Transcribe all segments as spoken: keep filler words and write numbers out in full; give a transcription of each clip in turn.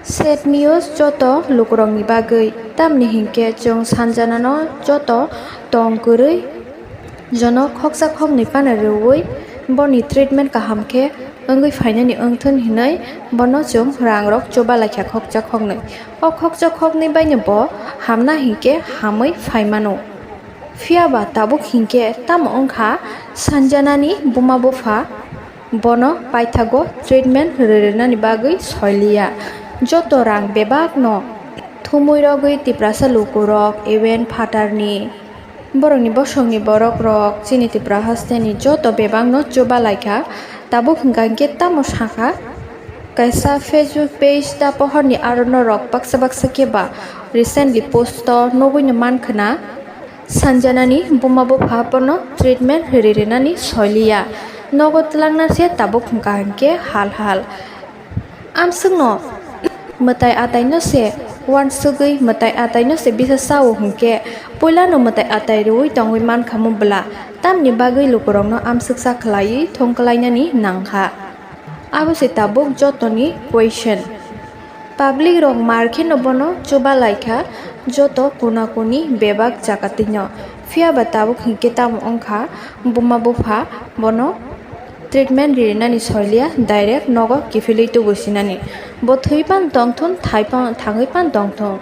Sad news joto lukurokni bagwi, tamni hinkhe chwng sanjanano joto tong kwrwi jono khoksa khoknwi phano rwui boni treatment kaham khe wngwi phainani wngthun hinwi bono chwng rangrok chuba laikha khoksa khoknwi. O khoksa khoknwi baino bo hamna hinkhe hamwi phaimano. Phiya ba tabuk hinkhe tamo wngkha, sanjanani buma bupha bono paithago treatment rwrwnani bagwi soiliya. Joto rang bebakno thumui rogwi Tiprasa lukurok, even phatarni borokni bosongni borokrok, chini Tipra hasteni joto bebakno chuba laikha. Tabuk hwnkha hinkhe tamo sakha, kaisa Facebook page ta pohorni aro norok baksa baksa khe ba recently post o nugwino mankhwna. Sanjanani buma bupha bono treatment rwrwnani soiliya. Nogo twlangna se tabuk hwnkha hinkhe hal hal. Amswkno mwtai ataino se uansugwi mwtai ataino se bisa sao hinkhe puilano mwtai atai rwui tongwi mankha mo bwla, tamni bagwi lukurokno amswksa khlaiwi thongkwlainani nangkha. Abo se tabuk jotoni question. Public rok mar kheno bono chuba laikha, joto kuna kuni bebak jaga twino. Phiya ba tabuk hinkhe tamo wngkha, buma bupha bono treatment rinani soiliya, direct nogo kiphilwi tubu sinani. Bo thwi pan tongthun, thai pan, thangwi pan tongthun.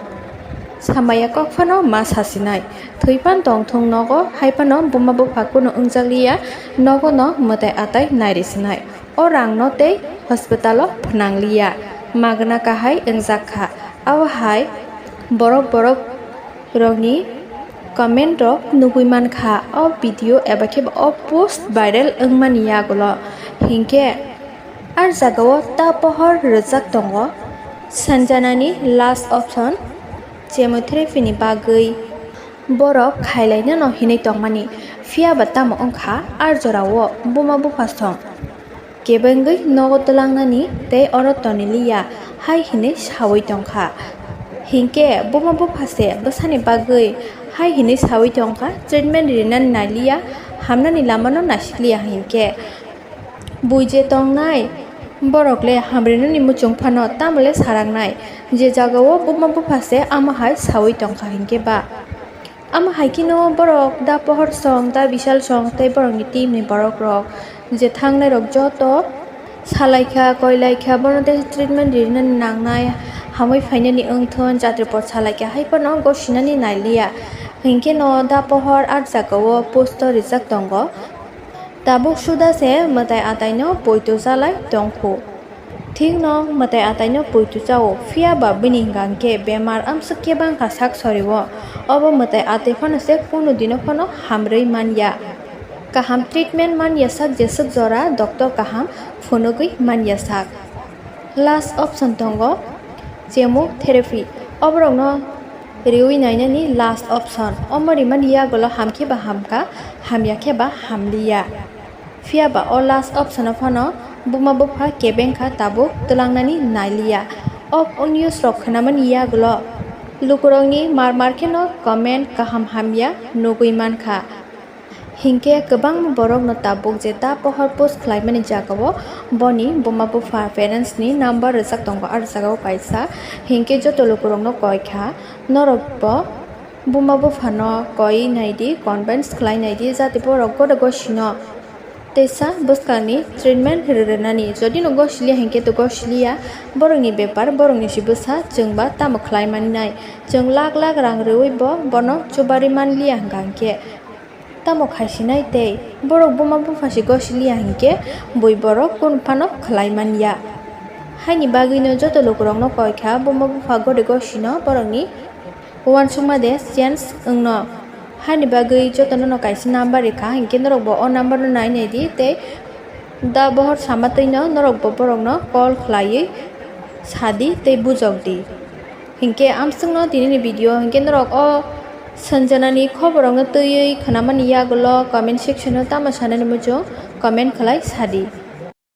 Samaya kok phano ma sasinai. Thwi pan tongthun nogo, hai phano buma bupha kunu wngjakliya, nogo no mwtai atai nairisinai. O rangno tei hospital o phnangliya, magna kahai wngjak kha. Abo hai borok borok rokni comment rok nugwi mankha o video eba khe o post viral wngmani yagulo. Hinkhe ar jagao ta pohor rwjak tongo Sanjanani last option chemotherapy ni bagwi. Borok khailainano hinwi tongmani, phiya ba tamo wngkha ar jorao buma bupha song kebengwi nogo twlangnani tei oro toniliya hai hinwi sawi tongkha. Hinkhe buma bupha se bwsani bagwi hai hinwi sawi tongkha, treatment rinani nailiya, hamnani lamano naisikliya hinkhe. Bui je tongnai borok le hamrinani muchung phano tamo le saraknai, je jagao buma bupha se amo hai sawi tongkha hinkhe ba. Amo hai kheno borok da pohor song, da bisal song tei borokni team ni borok rok je thangnai rok joto salaikha, koilaikha, bono tei treatment rinani nangnai, hamwi phainani wngthon, jatri por salaikha, hai phano gosinani nailiya. Hinkhe no da pohor ar jagao poster rijak tongo. Tabuk suda se mwtai ataino poito chalai tongkhu. Thikno mwtai ataino poito chao, phiya ba bini hwnkha hinkhe bemar amswk khe bangkha sak sorio. Obo mwtai atai phano se kunu dino phano hamrwi manya. Kaham treatment manya sak jeswk jora doctor kaham phunugwi manya sak. Last option tongo chemotherapy. Oborokno riwi nainani last option. Omo rimani yagulo hamkhe ba hamkha, hamya khe ba hamliya. Phiya ba o last option o phano buma bupha kebeng kha tabuk twlangnani nailiya. O news rok khwnamani yagulo lukurokni mar mar kheno comment kaham hamya nugwi mankha. Hinkhe kwbangma borokno tabuk je ta pohor post khlaimani jagao boni buma bupha parents ni number rwjak tongo, ah jagao kaisa. Hinkhe joto lukurokno koi kha, norokbo buma buphano koi naidi, convince khlai naidi, jate borok gode gosino teisa bwskangni treatment rwrwnani. Jodi no gosiliya hinkhe to gosiliya, borokni bepar, borokni si bwsa, chwngba tamo khlai mannai. Chwng lakh lakh rang rwui bo bono chubarwi manliya hwnkha hinkhe. Tamo khaisinai tei borok buma bupha se gosiliya hinkhe bui borok kunu phano khlai manya. Haini bagwino joto lukurokno koi kha buma bupha gode gosino borokni uansukma de change wngno. Haini bagwi jotono no kaisa number rikha hinkhe norokbo o number no nai naidi tei da bohor sama twino norokbo borokno call khlaiwi sadi tei bujokdi. Hinkhe amswkno tinini video hinkhe norok o Sanjanani khoborokno twiwi khwnamani yagulo comment section o tamo sanani muchung comment khlai sadi.